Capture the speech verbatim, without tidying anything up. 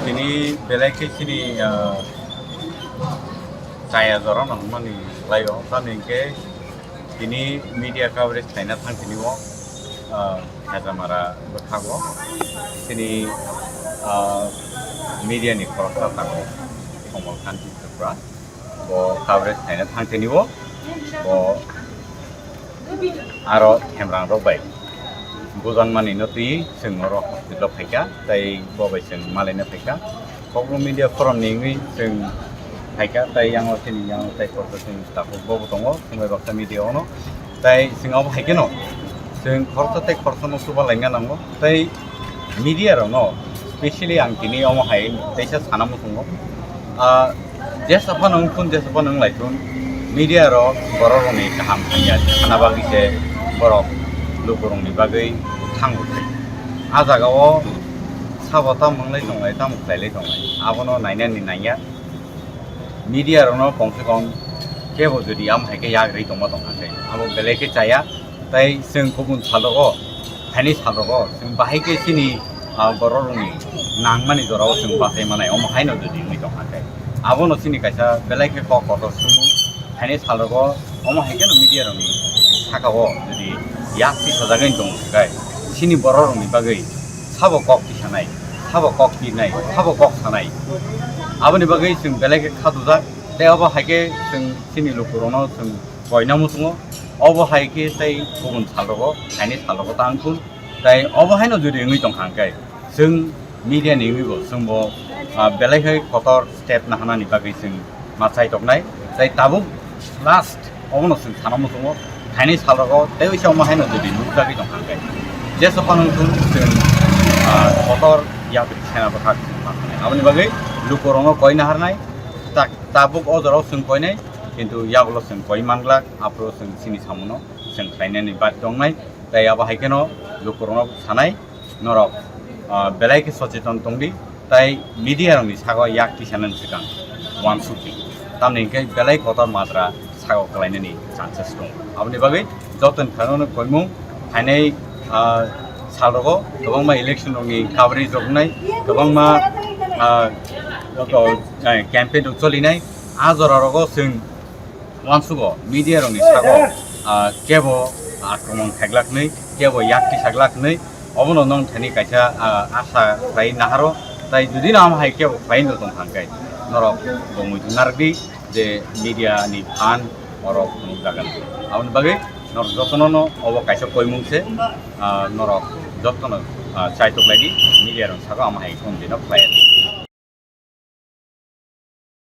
Tini belai khe chini, ah, chaya jora no hwnmani lai o, tamni hwnkhe tini media coverage khlaina thang tini o, ah, Hajamara bwkhago chini, ah, media ni khoroksa tongo Komal Kanti Tripura. Bo coverage khaina thang tini o, bo aro Hemrang rok bai bujan mani no twi chwng oro hospital o phaikha, tei bo bai chwng malaina phaikha. Kokno media forum ni wngwi chwng phaikha, tei yang o chini yang o tei kotor chwng tabuk bo bo tongo, chwng bai baksa media ono. Tei chwng abo hai kheno chwng khoroksa tei khoroksa no chuba laina nango. Tei media rok no specially ang tini omo hai teisa sana muchungo. Ah, jesa phano wng thun, jesa phano wng lai thun, media rok borok rok ni kaham hamya sana bagwi se borok luku rok ni bagwi thango thai. Ah jaga o sabo tamo wng lai tong lai, tamo khlai lai tong lai, abono nainani naiya. Media rokno kom se kom kebo jodi amo hai khe yak rwi tongma tong kha khe abo belai khe chaya. Tei chwng kubun sal rogo, phaini sal rogo chwng bahai khe chini, ah, borok rokni nangmani jora o chwng bachai manai, omo haino jodi wngwi tong kha khe abono chini kaisa belai khe kok kotor sumung. Phaini sal rogo omo hai kheno media rokni saka o jodi yak tisajagwi tong khe chini borok rokni bagwi sabo kok tisanai, sabo kok pirnai, sabo kok sanai. Aboni bagwi chwng belai khe khatujak, tei obo hai khe chwng chini lukurokno chwng koina muchungo. Obo hai khe tei kubun sal rogo, phaini sal rogo ta wng thun. Tei obo haino jodi wngwi tong kha hwnkhe chwng media ni wngwi bo chwng bo, ah, belai khe kotor step naharnani bagwi chwng ma chai toknai. Tei tabuk last obono chwng sana muchungo, phaini sal rogo tei oisa omo haino jodi nukjagwi tong kha hwnkhe jesa phano chwng, chwng, ah, kotor yapri sena bwkha chwng ma thanai. Aboni bagwi lukurokno koi naharnai, ta-, tabuk o jorao chwng koinai, kintu yagulo chwng koi manglak, aphuru chwng chini samungo chwng khlainani bad tongnai. Tei abo hai kheno lukurokno sanai, norok, ah, belai khe socheton tongdi, tei media rokni sago yak tisanani swkang uansukdi, tamni hwnkhe belai kotor majra sago kwlainani chances tongo. Aboni bagwi jotoni thani koimung phainai, ah, sal rogo kwbangma election rokni coverage rok wngnai, kwbangma, ah, joto, eh, campaign rok cholinai, ah jora rogo chwng uansugo media rokni sago, ah, kebo akromon khailak nwi, kebo yak tisaglak nwi, obono nong thani kaisa, ah, asa khlai naharo. Tai jodi no amo hai kebo khlai no tong thang khe norok bo muitu narwkdi je media ni phan orok phunuk jagan. Aboni bagwi norok jotono no obo kaisa koimung se, ah, norok jotono, ah, chaitok laidi media rok sago amo hai kom dino khlai.